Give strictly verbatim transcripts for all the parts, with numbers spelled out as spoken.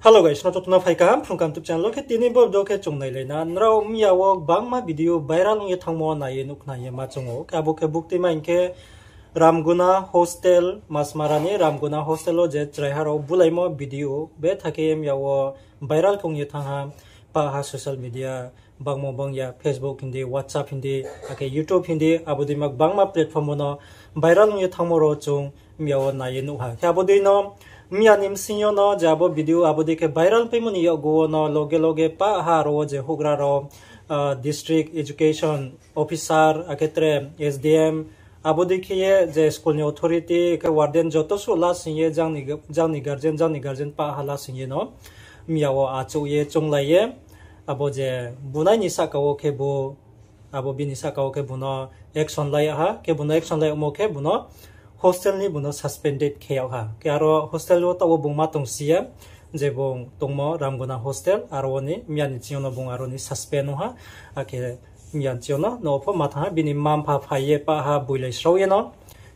Hello guys, no joto no phai kaham Phrung Kaham YouTube channel wo. Khe tini bo video khe chung nailai na. Nrao miya wo gbangma video viral ong ye thanngmo nai ye nuh khna ye ma choung ou. Khe abo khe buktui ma hing khe Ramguna hostel, Masmara ni Ramguna hostel wo je chraiha rao bulaimo video betha khe miya wo viral khe ong ye thanng ha, pah ha social media, bangmo bang ya, Facebook hing di, WhatsApp hing di, akhe YouTube hing di, abo dei ma gbangma platform wo no viral ong ye thanngmo rao chung miya wo nai ye nuh ha. Khe abo dei no miya ni bsing yo no je abo video abo dei khe viral paimo ni yakgu wo no loge loge pah ha rao wo je houhgra rao, district education officer, akhe tre S D M, abo dei khe ye je school ni authority khe warden joto suh lasing ye jang ni guardian, jang ni guardian pah ha lasing ye no miya wo achouh ye chounglai ye, abo je bunai ni sahka wo khe bo, abo bini sahka wo khe bung no action lai yag ha, khe bung no action lai yagmo khe bung no hostel ni bung no suspended khe yag ha. Khe aro hostel wo taoh wo bung ma tong si ya, je bung tongmo Ramguna hostel, aro wo ni miya ni ching yo no bung aro ni suspend ong ha, akhe miya ni ching yo no nouh pho ma thanng ha, bini mma-mpha phai ye pah ha boilai srao ye no,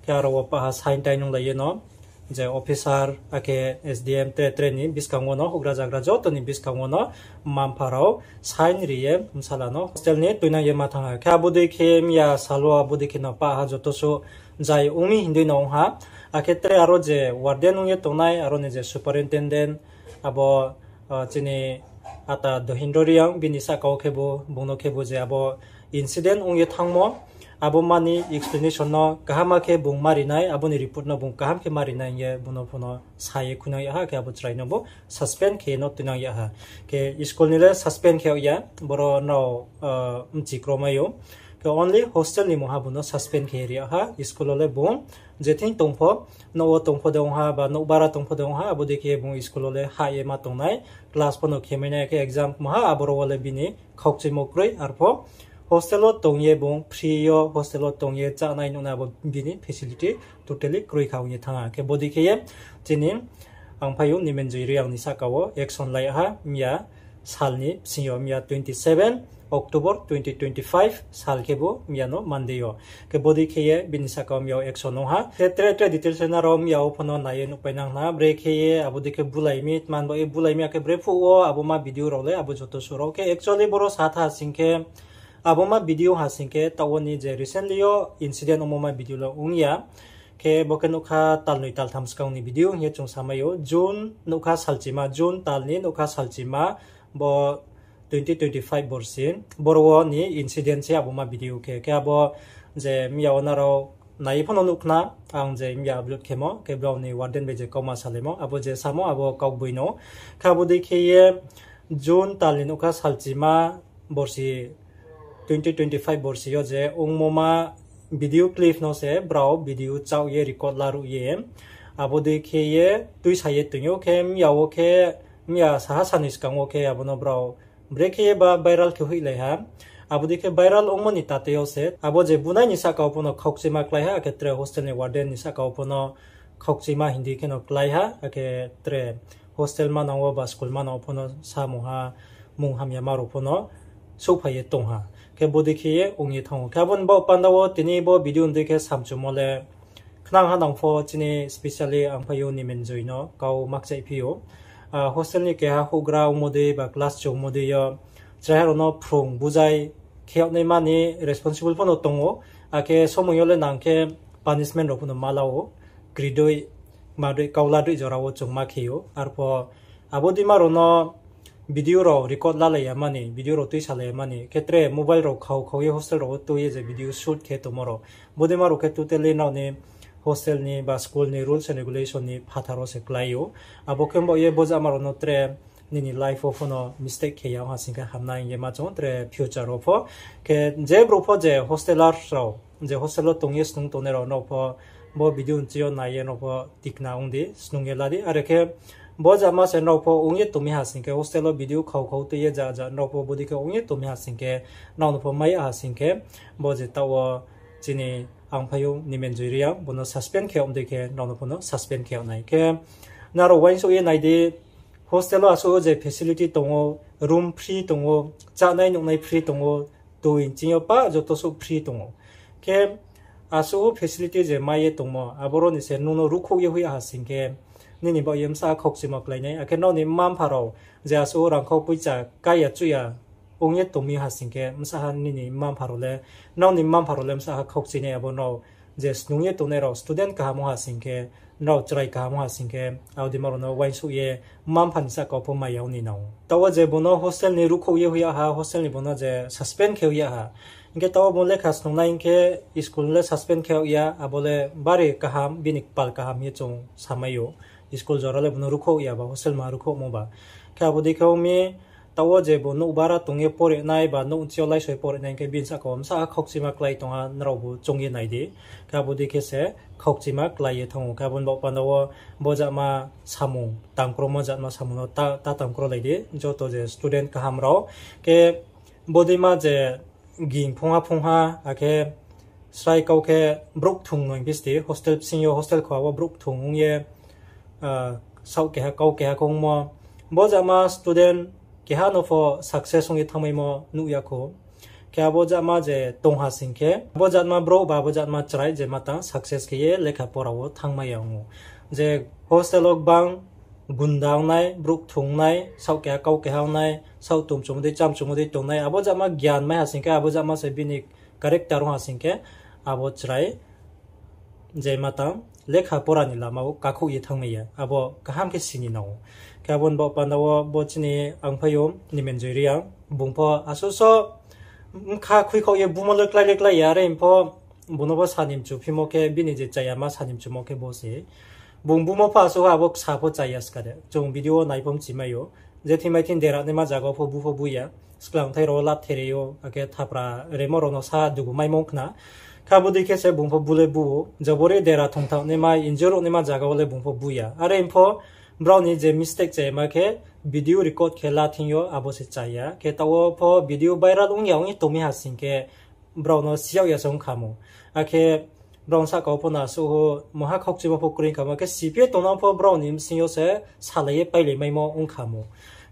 khe aro wo pah ha sign tai nunglai ye no, je officer akhe S D M tre tre ni buskang wo no, houhgra zagra joto ni buskang wo no mma-mpha rao sign ri ye bsala no hostel ni tuinang ye ma thanng ha. Khe abo dei khe miya sal wo abo dei khe no pah ha joto suh zai ong mi hing dei no ong ha. Akhe tre aro je warden ong ye tongnai, aro ni je superintendent, abo chini ata Dohindro Reang, bini sahka wo khe bo, bung no khe bo je abo incident ong ye thanngmo, abo ma ni explanation no kaham khe bung ma ri nai, abo ni report no bung kaham khe ma ri nai hing ye bung no pho no sa ye khuinang yag ha, khe abo chrai no bo suspend khe no tuinang yag ha. Khe school ni le suspend khe yag ya, boro nrao bchi kromai ou. Khe only hostel ni mungha bung no suspend khe ri yag ha, school wo le bung je thing tong pho, nouh wo tong pho de ong ha, ba nouh bara tong pho de ong ha, abo dei khe bung school wo le hah ye ma tongnai, class pho no khe mai nai, khe exam mungha, aboro wo le bini khaukchimo kroi, arpho hostel wo tong ye bung free yo, hostel wo tong ye chánai nuhnai abo bini facility totally kroi kha ong ye thanng ha. Khe bodei khe ye chini Angphaiyong Nimenjoy Reang ni sahka wo action lai ha, miya sal ni bsing yo, miya twenty seven October twenty twenty-five sal khe bo miya no Monday yo. Khe bodei khe ye bini sahka wo miya wo action ong ha. Khe tre tre details nrao miya wo pho no nai ye nuhpai nang na, bre khe ye abo dei khe bulai mi, tman bo ye bulai mi, akhe bre phuh wo abo ma video rao le abo joto suh rao. Khe actually boro sa tha sing khe, abo ma video ha sing khe taoh wo ni je recently yo incident ongmo ma video le ong ya. Khe bo khe nougkha talnoi taltham skang ni video hing ye chung samai ou. June nougkha salchima, June tal ni nougkha salchima, bo twenty twenty-five borsi, boro wo ni incident se abo ma video khe. Khe abo je miya wo nrao nai pho no nuh khna, ang je miya upload khemo, khe brao ni warden bai je kauma salaimo, abo je samo abo kaugboi no. Khe abo dei khe ye June tal ni nougkha salchima borsi, twenty twenty-five borsi yo je ongmo ma video clip no se brao video chaoh ye record laruh ye, abo dei khe ye tuisa ye toing ou. Khe miya wo khe, miya saha sani skang wo khe abo no brao bre khe ye ba viral khe hoihlai ha. Abo dei khe viral ongmo ni tate yo se abo je bunai ni sahka wo pho no khaukchima klái ha, akhe tre hostel ni warden ni sahka wo pho no khaukchima hing di khe no klái ha, akhe tre hostel manang wo ba school manang wo pho no samung ha, mung hamyama rao pho no souhphai ye tong ha. Khe bodei khe ye ong ye thanng ou. Khe abo ni baoh panda wo tini bo video ni dei khe samchumo le khnang ha nang pho chini specially Angphaiyong Nimenjoy no kau makchaih phi ou. Hostel ni keha houhgra ongmo dei ba class choungmo dei yo chraiha rao no phrung bujai khe yag naima ni responsible pho no tong ou. Akhe somoi yo le nang khe punishment rao pho no ma la ou. Kri dei, ma dei, kaula dei jora wo chung ma khe ou. Arpho abo dei ma rao no video rao record lalai ya mani, video rao tuisalai ya mani, khe tre mobile rao khau khau ye hostel rao wo tui ye je video shoot khe tongmo rao. Bodei ma rao khe totally nrao ni hostel ni ba school ni rules and regulation ni phathar wo se klái ou. Abo khe baoh ye bo jama rao no tre nini life wo pho no mistake khe ya ong ha sing khe hamnai hing ye ma chung tre future wo pho. Khe je brouh pho je hostelers rao, je hostel wo tong ye snung tongnai rao, nrao pho bo video nching yo nai ye nrao pho tikna ong di, snung ye la di. Are khe bo jama se nrao pho ong ye tongmi ha sing khe, hostel wo video khau khau tui ye ja ja nrao pho bodei khe ong ye tongmi ha sing khe, nrao no pho mai ya ha sing khe, bo je taoh wo chini Angphaiyong Nimenjoy Reang, bo no suspend khe yag dei khe nrao no pho no suspend khe yag nai. Khe nrao uaingsouh ye nai di, hostel wo asuh je facility tong ou, room free tong ou, chánai nuhnai free tong ou, toi nching yo pah joto suh free tong ou. Khe asuh facility je mai ye tongmo, aboro ni se nung no ruhkhouh ye hoih ya ha sing khe, nini baoh ye bsa ha khaukchima klái nai, akhe nrao ni mma-mpha rao je asuh rangkhau poicha kái ya chuh ya ong ye tong mi ha sing khe, bsa ha nini mma-mpha rao le, nrao ni mma-mpha rao le bsa ha khaukchi nai, abo nrao je snung ye tongnai rao student kaham ong ha sing khe, nrao chrai kaham ong ha sing khe, abo deima rao no uaingsouh ye mma-mpha ni sahka wo pho mai ya ong ni nang ou. Taoh wo je bung no hostel ni ruhkhouh ye hoih ya ha, hostel ni bung no je suspend khe hoih ya ha. Hing khe taoh wo bung lekha snungnai hing khe school le suspend khe hoih ya, abo le bari kaham, bini kpal kaham hing ye chung samai ou. School jora le bung no ruhkhouh ya ba, hostel ma ruhkhouhmo ba. Khe abo dei khe ong mi, taoh wo je bung nouh bara tong ye pore nai ba nouh chi yo laisoi pore nai hing khe bini sahka wo bsa ha khaukchima klái tong ha, nrao bo choung ye nai di. Khe abo dei khe se khaukchima klái ye thanng ou. Khe abo ni baoh panda wo bo jatma samung, tangkromo jatma samung no ta, ta tangkro lai di, joto je student kaham rao. Khe bodeima je ging phungha phungha, akhe srai kau khe brouh kthung no hing phi sti, hostel bsing yo, hostel khoa wo brouh kthung ong ye, ah, saoh keha kau keha khe ongmo. Bo jatma student keha no pho success ong ye thanngmaimo nuh ya khou. Khe abo jatma je tong ha sing khe, abo jatma brouh ba abo jatma chrai je ma tang success khe ye lekha pora wo thanngmai ya ong ou. Je hostel wo gbang gunda ong nai, brouh kthung ong nai, saoh keha kau keha ong nai, saoh tumchumo dei, chamchumo dei tong nai, abo jatma gyan mai ha sing khe, abo jatma se bini character ong ha sing khe, abo chrai je ma tang lekha pora ni lama wo kakhouh ye thanngmai ya, abo kaham khe si ni nang ou. Khe abo ni baoh panda wo bo chini angphai yo Nimenjoy Reang, bung pho asuh so bkha khuikhaoh ye bumo le klái le klái ya, are hing pho bung no pho sa ni mchu phimo khe, bini je chaya ma sa ni mchumo khe bo se. Bung bumo pho asuh ha, abo ksa pho chaya ska de. Chung video wo nai pho mchimai ou. Je thing mai thing dera naima zaga wo pho bu pho bu ya. Sklang thai rao wo lap therei ou, akhe thapra remo rao no sa dugu maimo khna. Khe abo dei khe se bung pho bu le bu ou. Jobori dera thongthang naima, injur naima zaga wo le bung pho bu ya. Are hing pho brao ni je mistake chaya ma khe video record khe la thing yo, abo se chaya. Khe taoh wo pho video viral ong ya ong ye tong mi ha sing khe, brao no si yag ya se ong kha mo. Akhe brao ni sahka wo pho no asuh ho mungha khaukchimo pho kroi kha mo. Akhe si phi ye tongnang pho brao ni bsing yo se salai ye pailai maimo ong kha mo.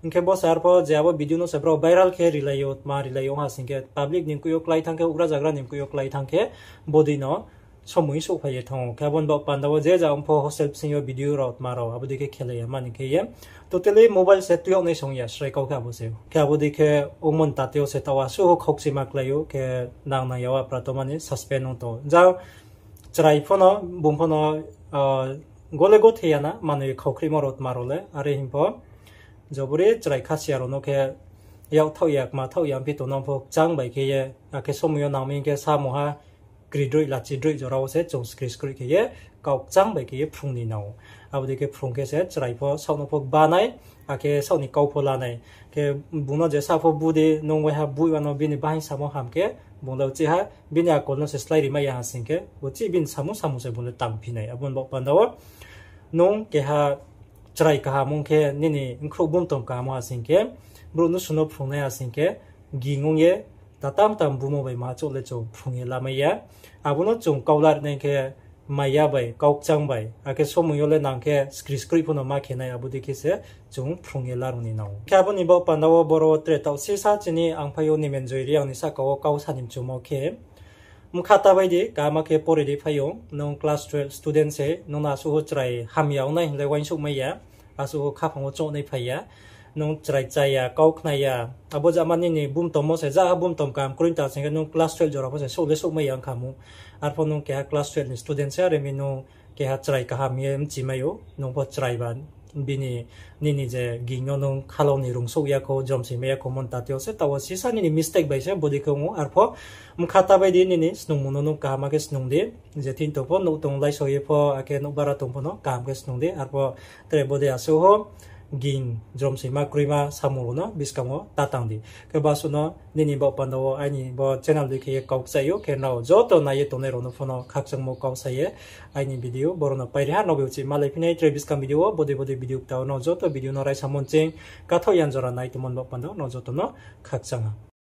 Hing khe bo se arpho je abo video no se brao viral khe rilai yo, tma rilai yo ong ha sing khe, public ni mkoih yo klái thanng khe, ugra zagra ni mkoih yo klái thanng khe, bodei no somoi souhphai ye thanng ou. Khe abo ni baoh panda wo je ja ong pho hostel bsing yo video rao tma rao abo dei khe khelai ya mani khe ye, totally mobile se tui yag nai song ya, srai kau khe abo se. Khe abo dei khe ongmo ni tate wo se taoh asuh ho khaukchima klái ou, khe nang nang ya wo apra tongmani suspend ong tong. Ja chrai pho no, bung pho no, ah, gole gothe ya na, manoi khaukhrimo rao tma rao le, are hing pho. Jobori chrai khasiya rao no khe yak thaoh ya, kma thaoh ya, mphi tongnang pho kchang bai khe ye, akhe somoi yo nang mi hing khe sa mungha kri droih lachi droih jora wo se chung skri skroih khe ye, kau kchang bai khe ye phrung ni nang ou. Abo dei khe phrung khe se chrai pho saoh no pho ba nai, akhe saoh ni kau pho la nai. Khe bung no je sa pho bu di, nung waiha bu ya no bini bahaing samo ham khe, bung le uchih ha, bini akol no se slái ri mai ya ha sing khe, uchih bini samung samung se bung le tangphi nai. Abo ni baoh panda wo, nung keha chrai kaham ong khe, nini bkhrouh bumtom kaham ong ha sing khe, brouh no suno phrung nai ha sing khe, ging ong ye, tatam tam bumo bai ma chouh le chung phrung ye lamai ya. Abo no chung kau lar nai khe, maiya bai, kau kchang bai, akhe somoi yo le nang khe skri skroih pho no ma khe nai, abo dei khe se chung phrung ye larung ni nang ou. Khe abo ni baoh panda wo boro wo tre taoh sisa chini angphai yo Nimenjoy Reang ni sahka wo kau sa ni mchumo khe, bkha ta bai di, kaham khe pore di phai ou, nung class twelve student se, nung no asuh ho chrai hamya ong nai hing le uaingsouh mai ya, asuh ho khaphang wo choungnai phai ya, nung chrai chaya, kau khna ya, abo jama nini bumtom wo se, ja ha bumtom kaham kroi ta sing khe nung class twelve jora pho se souh le souhmai ya ong kha mo. Arpho nung keha class twelve ni student se, are mi nung keha chrai kaham ye mchimai ou, nung pho chrai ba bini, nini je ging no nung khalao ni rungsouh ya khou, jromsoimai ya khou, mon tati yo se, taoh wo sisa nini mistake bai se bodei khe ong ou, arpho bkha ta bai di, nini snungmung no nung kaham khe snung di, je thing tong pho, nouh tong laisao ye pho, akhe nouh bara tong pho no kaham khe snung di, arpho tre bodei asuh ho ging jromsoima kroima samung rao no buskang wo ta tang di. Khe basuh no nini baoh panda wo aini bo channel dei khe ye kau kchai ou, khe nrao joto nai ye tongnai rao no pho no khakchangmo kau sa ye aini video boro no pai ri ha, nrao bai uchih malai phi nai tre buskang video wo, bodei bodei video kta wo nrao joto video no raisa mon ching kathaoh yan jora nai tongmo ni baoh panda wo nrao joto no khakchang ha.